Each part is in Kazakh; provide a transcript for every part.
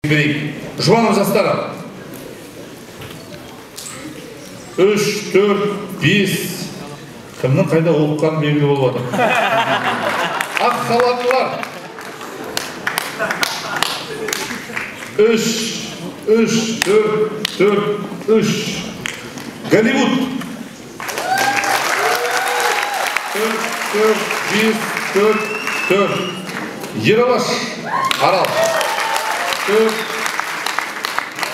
Берейік. Жұбанов жастары. 3, 4, 5. Кімнің қайда оқығаны белгілі болып жатыр. Ақ халаттылар. 3, 3, 4, 4, 3. Голливуд. 4, 4, 5, 4, 4. Ералаш. Арал. 4,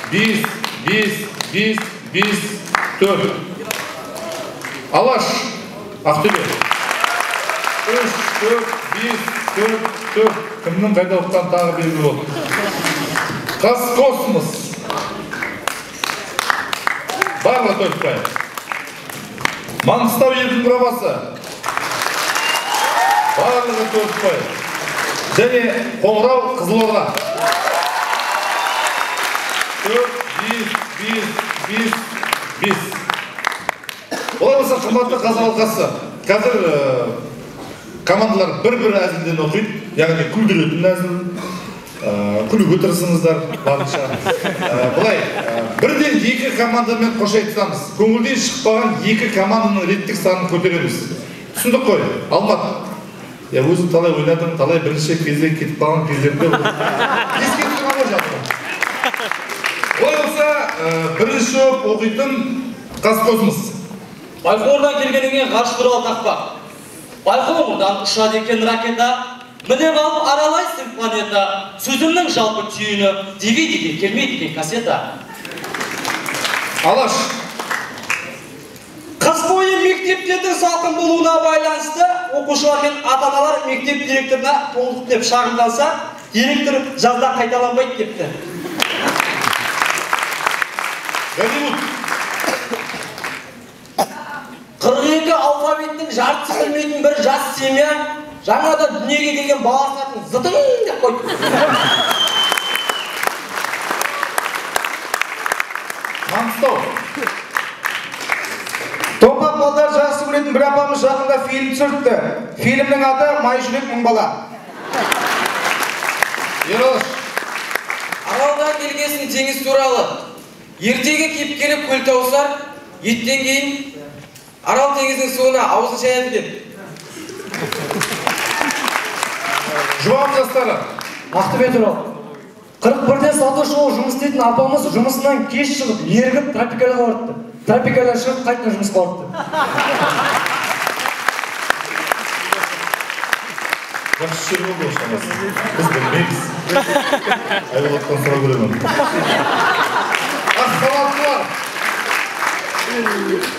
5, 5, 5, 5, 4. Алаш. Ақтөбе. 3, 4, 5, 4, 4. Кімнің қайда оқығаны тағы белгілі болды. Қазкосмос. Барлығы 4 ұпай. Маңғыстау еркін құрамасы. Барлығы 4 ұпай. Және Қоңырау Қызылорда. 4, 5, 5, 5, 5. Олай болса, қымбатты қазақ алқасы, қазір командалар бір-бір әзілден оқиды, яғни күлдіретін әзіл, күлуге тырысыңыздар барынша. Былай, бірден екі командамен қош айтысамыз. Көңілден шықпаған екі команданың реттік санын көтереміз. Түсіндік қой, Алмат. Я өзім талай ойнадым, талай бірінші кезде кетіп қалған кездерде еске түсірген ғой жалпы. Олай болса, бірінші болып оқитын Қазкосмос. Байқоңырдан келгеннен кейін ғарыш туралы тақпақ. Байқоңырдан ұшады екен ракета, мініп алып аралайсың планета. Сөзімнің жалпы түйіні, DVD-ге келмейді екен кассета. Алаш. Қыс бойы мектептердің салқын болуына байланысты оқушылар мен ата-аналар мектеп директорына толық деп шағымданса, директор жазда қайталанбайды депті. Голливуд. 42 алфавиттің жартысы білмейтін бір жас семья жаңадан дүниеге келген баласының атын Зытың деп қойды. Маңғыстау. Томпақ балдар жақсы көретін бір апамыз жақында фильм түсіртті. Фильмнің аты Май жүрек мың бала. Ералаш. Аралдан келгесін теңіз туралы. Ертегі кейіпкері Көлтауысар еттен кейін Арал теңізінің суына аузын шаяды екен. Жұбанов жастары. Ақтөбе туралы. 41-де сатушы болып жұмыс істейтін апамыз жұмысынан кеш шығып, ерігіп тропикаға барыпты. Тропикадан шығып қайтадан жұмысқа барыпты. Жақсы жер болды ғой шамасы. Біз білмейміз. Айболаттан сұрау керек оны. Ақ халаттылар.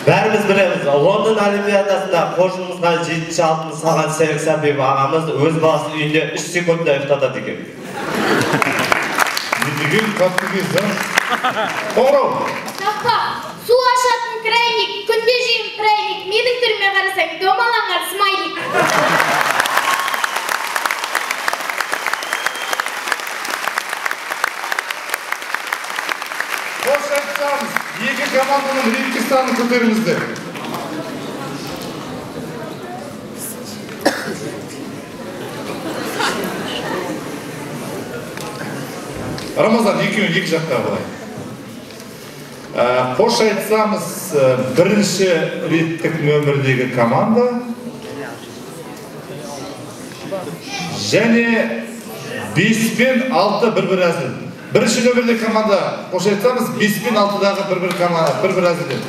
Бәріміз білеміз, Лондон Олимпиадасында қоржынымызға 7-ші алтын салған Серік Сәпиев ағамыз өз баласын үйінде 3 секундта ұйықтатады екен. Не деген қатты кез, а? Қоңырау. Тақпақ, су ашатын крайник, күнде жеймін пряник, менің түріме қарасаң, домаланған смайлик. Қош айтсамыз, екі команданың реттік санын көтеріңіздер. Рамазан, екеуін екі жақта былай. Қош айтсамыз, бірінші реттік нөмірдегі команда және 5 пен 6 бір-бір әзіл. Бірінші нөмірдегі команда, қош айтсамыз, 5 пен 6-дағы бір-бір әзілдер.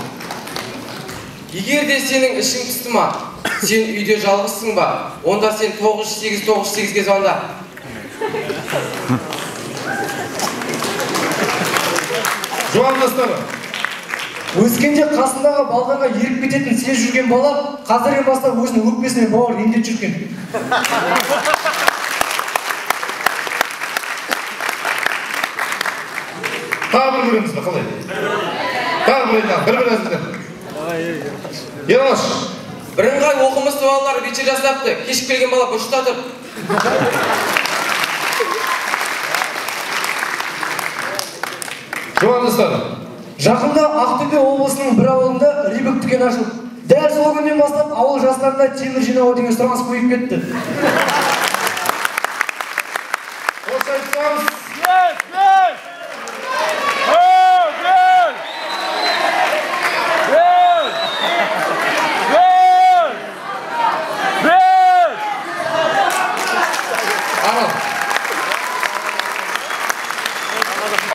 Егер де сенің ішің пісті ма, сен үйде жалғызсың ба, онда сен 9-8-9-8-ге звонда. Жұбанов жастары. Өскенде қасындағы балдарға еріп кететін сез жүрген бала қазірден бастап өзінің өкпесіне бауыр емдеп жүрген. Тағы бір көреміз бе, қалай? Тағы бір айтамын, бір-бір әзілден. Ералаш. Бірыңғай оқымысты балалар вечер жасапты, кешіп келген бала бұрышта тұр. Жұбанов жастары. Жақында Ақтөбе облысының бір ауылында Рибек дүкені ашылды. Дәл сол күннен бастап ауыл жастарында темір жинауға деген сұраныс көбейіп кетті. Қош айтсамыз. Арал.